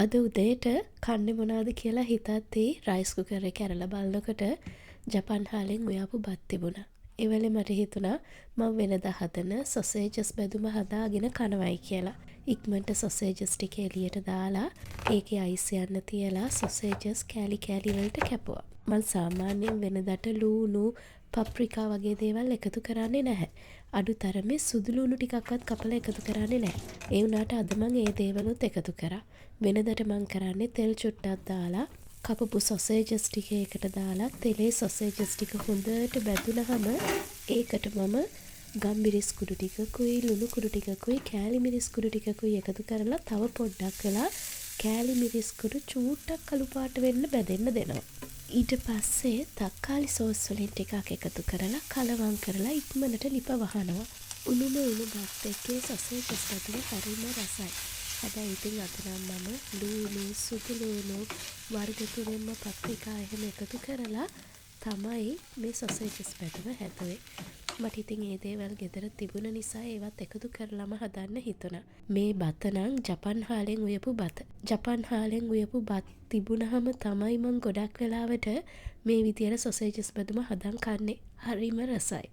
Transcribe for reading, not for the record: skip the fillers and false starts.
අද උදේට කන්නේ මොනාද කියලා හිතද්දී රයිස් කුකර් එක ඇරලා බලනකොට ජපන් හාලෙන් උයපු බත් තිබුණා. ඒ වෙලේ මට හිතුණා මං වෙනදා හදන සොසේජස් බැදුම හදාගෙන කනවයි කියලා. ඉක්මනට සොසේජස් ටික එළියට දාලා ඒකේ අයිස් යන්න තියලා සොසේජස් කෑලි කෑලි වලට කැපුවා. මං සාමාන්‍යයෙන් වෙනදට ලූණු, පප්‍රිකා වගේ දේවල් එකතු කරන්නේ නැහැ. අඩු තරමේ සුදු ලූණු ටිකක්වත් කපලා එකතු කරන්නේ නැහැ. ඒ වුණාට අද මං ඒ දේවලුත් එකතු කරා. වෙනදට මං කරන්නේ තෙල් චුට්ටක් දාලා, කපපු සොසේජස් ටික ඒකට දාලා, තෙලේ සොසේජස් ටික හොඳට බැදුනහම ඒකට මම ගම්මිරිස් කුඩු ටිකකුයි, ලුණු කුඩු ටිකකුයි, කෑලි මිරිස් කුඩු ටිකකුයි එකතු කරලා තව පොඩ්ඩක් වෙලා කෑලි මිරිස් කුඩු චූට්ටක් කළු පාට වෙන්න බැදෙන්න දෙනවා. ඊට පස්සේ තක්කාලි සෝස් වලින් ටිකක් එකතු කරලා කලවම් කරලා ඉක්මනට ලිප වහනවා. උණුම උණු බත් එක්ක ඒ සොසේජස් බැදුම හරිම රසයි. හැබැයි ඉතින් අද නම් මම ලූණු, සුදු ලූණු, වර්ග තුනෙන්ම පප්‍රිකා එහෙම එකතු කරලා තමයි මේ සොසේජස් බැදුම හැදුවේ. මට ඉතින් ඒ දේවල් ගෙදර තිබුණ නිසා ඒවත් එකතු කරලම හදන්න හිතුණා. මේ බත නම් ජපන් හාලෙන් උයපු බත. ජපන් හාලෙන් උයපු බත් තිබුණහම තමයි මං ගොඩක් වෙලාවට මේ විදියට සොසේජස් බැදුම හදන් කන්නේ. හරිම රසයි.